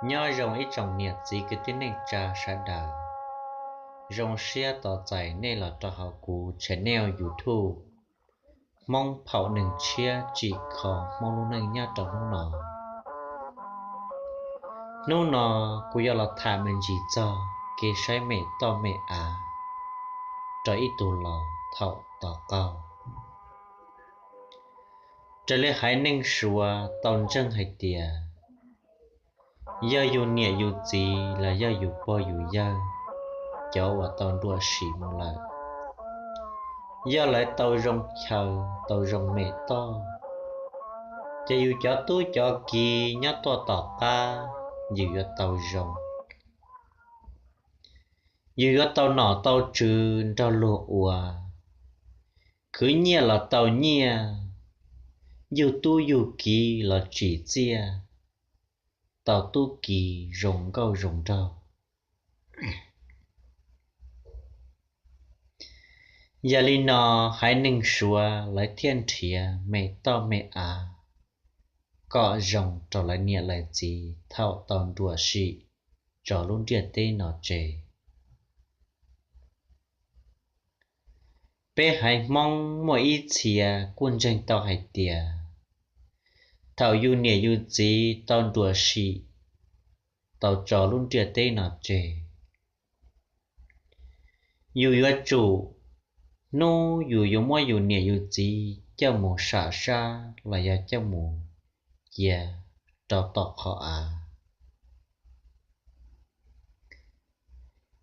Nyob zoo ib tsoom niam txiv kwv tij neej tsa sawv daws, zoo siab tos txais nej los rau hauv kuv channel YouTube Hmoob Phaum Neeg Tshiab Tsim Kho Hmoob Lub Neej nyob rau hnub no. Hnub no kuv yuav los tham me ntsis txog kev saib me toj me av rau ib tug laus thaum tos qaug. Raws li haiv neeg Suav tau ntseeg hais tias, yog yus niam yus txiv los yog yus pog yus yawg, cov uas tau nruam sim mus lawm, yog lawv tau zoo chaw, tau zoo me toj, ces yus cov tub cov kiv nyob tuaj tom qab yus yuav tau zoo. Yus yuav tau nom tau tswv nrog luag ua, khwv nyiaj los tau nyiaj, yug tub yug kiv los tsim txiaj, tau tub kiv zoo nkauj zoo nraug. Yog li no, haiv neeg Suav lawv thiaj nrhiav me toj me av kom zoo rau lawv niam lawv txiv thaum tau nruam sim tso lub ntiaj teb no tseg. Peb haiv Hmoob muaj ib txhia kuj ntseeg tau hais tias, thaum yus niam yus txiv tau nruam sim tau tso lub ntiaj teb no tseg, yus yuav tsum, hnub yus yuav muab yus niam yus txiv coj mus sam sab los yog coj mus cia rau tom qhov av,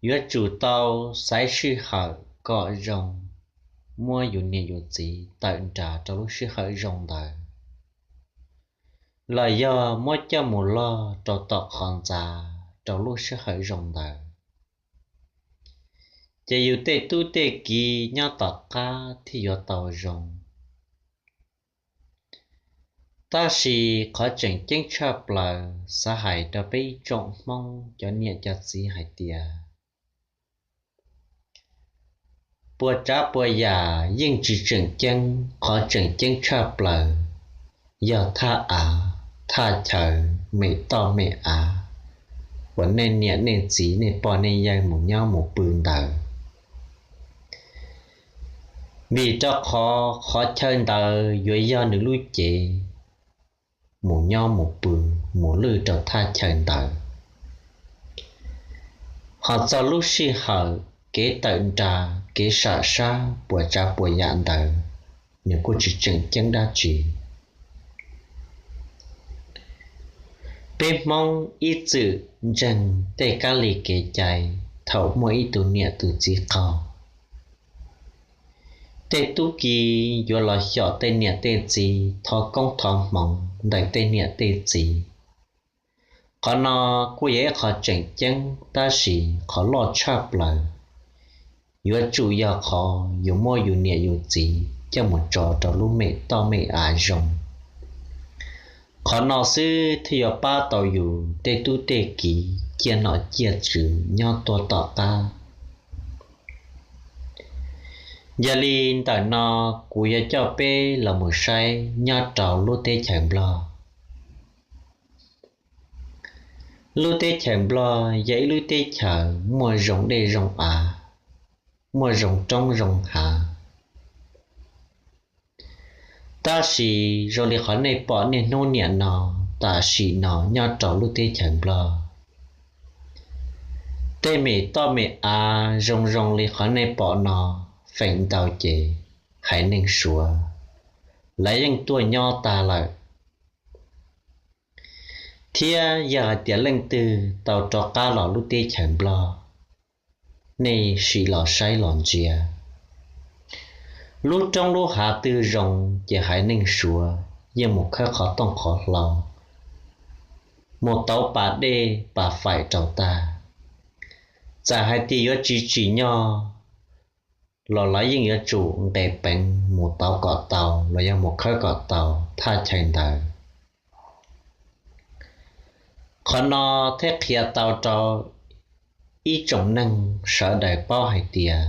yuav tsum tau xaiv sij hawm kom zoo, muab yus niam yus txiv tawm nrad rau lub sij hawm zoo ntawd, los yog muab coj mus log rau tom qhov ntxa rau lub sij hawm zoo ntawd, ces yus tej tub tej kiv nyob tom qab thiaj yuav tau zoo. Tab sis qhov tseem ceeb tshaj plaws xav hais rau peb ib tsoom Hmoob cov niam cov txiv hais tias, puas tsav puas yam yeej tsis tseem ceeb, qhov tseem ceeb tshaj plaws yog thaj av, thaj chaw, me toj me av uas nej niam nej txiv nej pog nej yawg mus nyob mus pw ntawd, vim rau qhov qhov chaw ntawd yuav yog nws lub cev mus nyob mus pw, mus lwj rau thaj chaw ntawd. Ho txog lub sij hawm kev tawm nrad kev sam sab puas tsav puas yam ntawd, nws kuj tsis tseem ceeb dab tsi. Peb Hmoob ib txwm ntseeg tej kab li kev cai, thaum muaj ib tug niam tus txiv qaug, tej tub ki yuav los xyom tej niam tej txiv, thov koob thov hmoov ntawm tej niam tej txiv. Qhov no kuj yog ib qho tseem ceeb, tab sis qhov loj tshaj plaws yuav tsum yog qhov yus muab yus niam yus txiv coj mus tso rau lub me toj me av zoo. Qhov no xwb thiaj yuav pab tau yus tej tub tej kiv ciaj nom ciaj tswv nyob tuaj tom qab. Yog li ntawm no kuv yuav coj peb los mus saib nyob rau lub teb chaws Nplog. Lub teb chaws Nplog yog ib lub teb chaws muaj zoo dej zoo av, muaj zoo roob zoo hav. Tab sis zoo li qhov nej pom niaj hnub niam no, tam sim no nyob rau lub teb chaws Nplog, tej me toj me av zoo zoo li qhov nej pom no feem ntau ces haiv neeg Suav lawv yeej tuaj nyob tag lawm. Thiab yog hais tias leej twg tau rov qab los lub teb chaws Nplog, nej sim los saib los ntsia, lub roob lub hav twg zoo ces haiv neeg Suav yeej mus khawb qhov tooj qhov hlau, mus tauv pas dej pas faim rau tag. Txawm hais tias yuav tsis tsim nyog los lawv yeej yuav tsum nqes peev mus tauv kom tau los yog mus khawb kom tau thaj chaw ntawd. Qhov no thiaj qhia tau rau ib tsoom neeg sawv daws paub hais tias,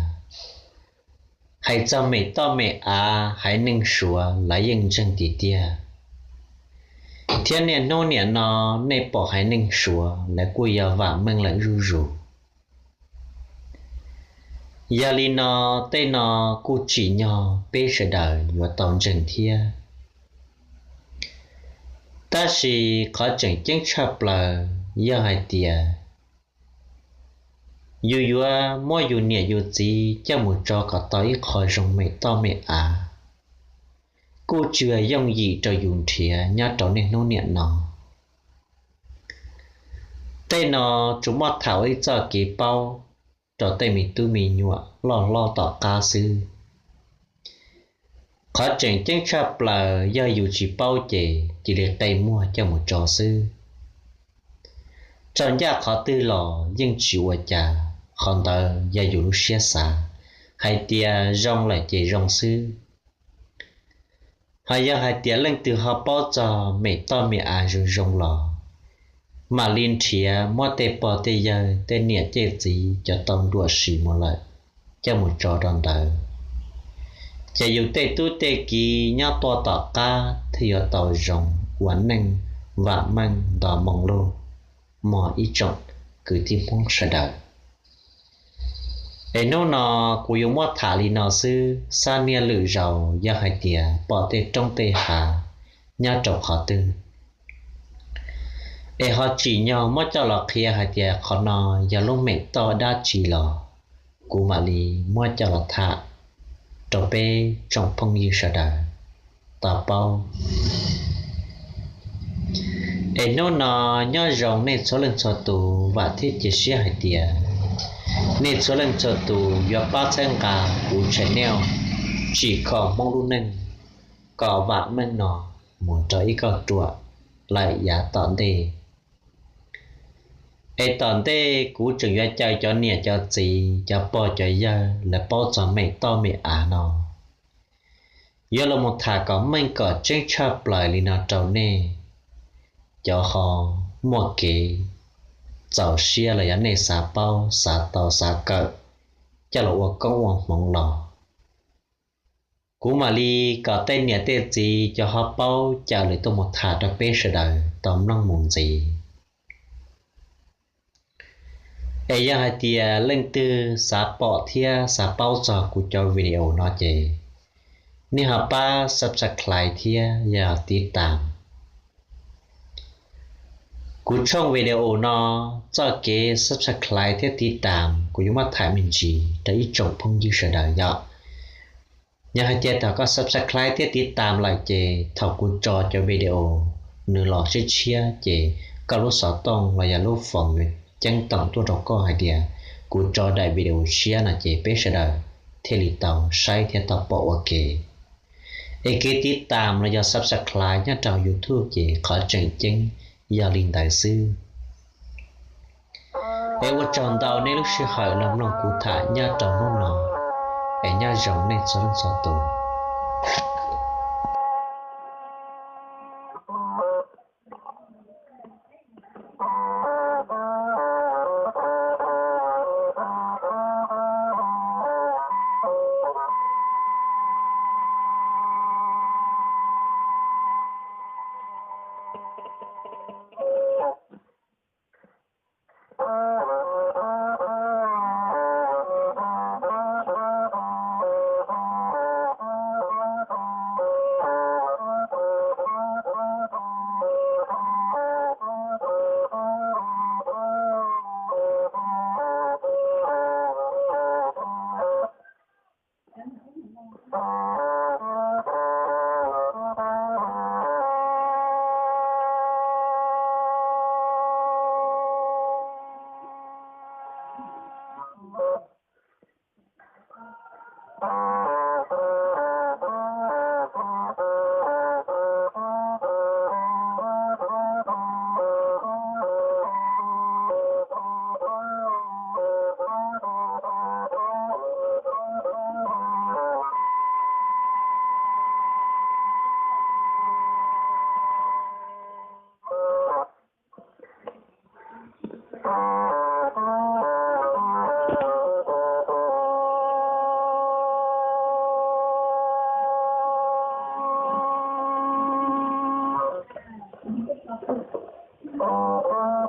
hais txog me toj me av haiv neeg Suav lawv yeej ntseeg tiag tiag. Thiab niaj hnub niam no nej pom haiv neeg Suav lawv kuj yog vam meej lawm zuj zus. Yog li no, tej no kuj tsim nyog peb sawv daws yuav tau ntseeg thiab. Tab sis qhov tseem ceeb tshaj plaws yog hais tias yus yuav muab yus niam yus txiv coj mus tso kom tau ib qho zoo me toj me av, kuj tsis yog yooj yim rau yus nrhiav nyob rau niaj hnub niam no. Tej no tsuas muaj tham ua ib txoj kev paub rau tej me tub me nyuam loj hlob tom qab xwb. Qhov tseem ceeb tshaj plaws yog yus tsis paub ces cia li qe muag coj mus tso xwb. Tso ncaj qhov twg los yeej tsis ua cas, qhov ntawd yog yus lub siab xav hais tias zoo lawm ces zoo xwb. Ho yog hais tias leej twg ho paub txog me toj me av zoo zoo los mam li nrhiav muab tej pog tej yawg tej niam tej txiv cov tau nruam sim mus lawm coj mus tso rau ntawd, ces yus tej tub tej kiv nyob tuaj tom qab thiaj yuav tau zoo ua neej vam meej nto moo lug mog ib tsoom kwv tij Hmoob sawv daws. Es hnub no kuv yuav muab tham li no xwb, xab niaj lwm zaus yog hais tias pom tej roob tej hav nyob rau qhov twg es ho tsim nyog muab coj los qhia hais tias qhov no yog lub mem toj dab tsi los kuv mam li muab coj los tham rau peb tsoom phooj ywg sawv daws tau paub. Es hnub no nyob zoo nej txhua leej txhua tus, vam thiab cia siab hais tias nej txhua leej txhua tus yuav pab txhawb nqa kuv channel Tsim Kho Hmoob Lub Neej kom vam meej no mus rau ib kauj ruam lawm yav tom ntej. Es tom ntej kuv tseem yuav caw cov niam cov txiv cov pog cov yawg lawv paub txog me toj me av no. Yuav los mus tham kom meej kom tseeb tshaj plaws li no rau nej cov ho muaj kev txaus siab los yog nej xav paub xav tau xav kawm coj los ua koob ua hmoov los, kuv mam li kom tej niam tej txiv cov ho paub caw lawv tuaj mus tham rau peb sawv daws tau mloog mus ntxiv. Es yog hais tias leej twg xav pom thiab xav paub txog kuv cov video no ces nej ho pab subscribe thiab yog tiv tam kuv tshooj video no. Txoj kev subscribe thiab tiv tam kuv yuav muab tham me ntsis rau ib tsoom phooj ywg sawv daws yom. Yog hais tias thaum koj subscribe thiab tiv tam lawm ces thaum kuv tso cov video nws los tshiab tshiab ces koj lub xov tooj los yog lub foos yuav ceeb toom tuaj rau koj hais tias kuv tso daim video tshiab no ces peb sawv daws thiaj li tau saib thiab tau pom ua ke. Es kev tiv tam los yog subscribe nyob rau YouTube ces qhov tseem ceeb yog li ntawd xwb. Es ua tsaug ntau nej lub sij hawm los mloog kuv tham nyob rau hnub no, es nyob zoo nej txhua leej txhua tus. Tus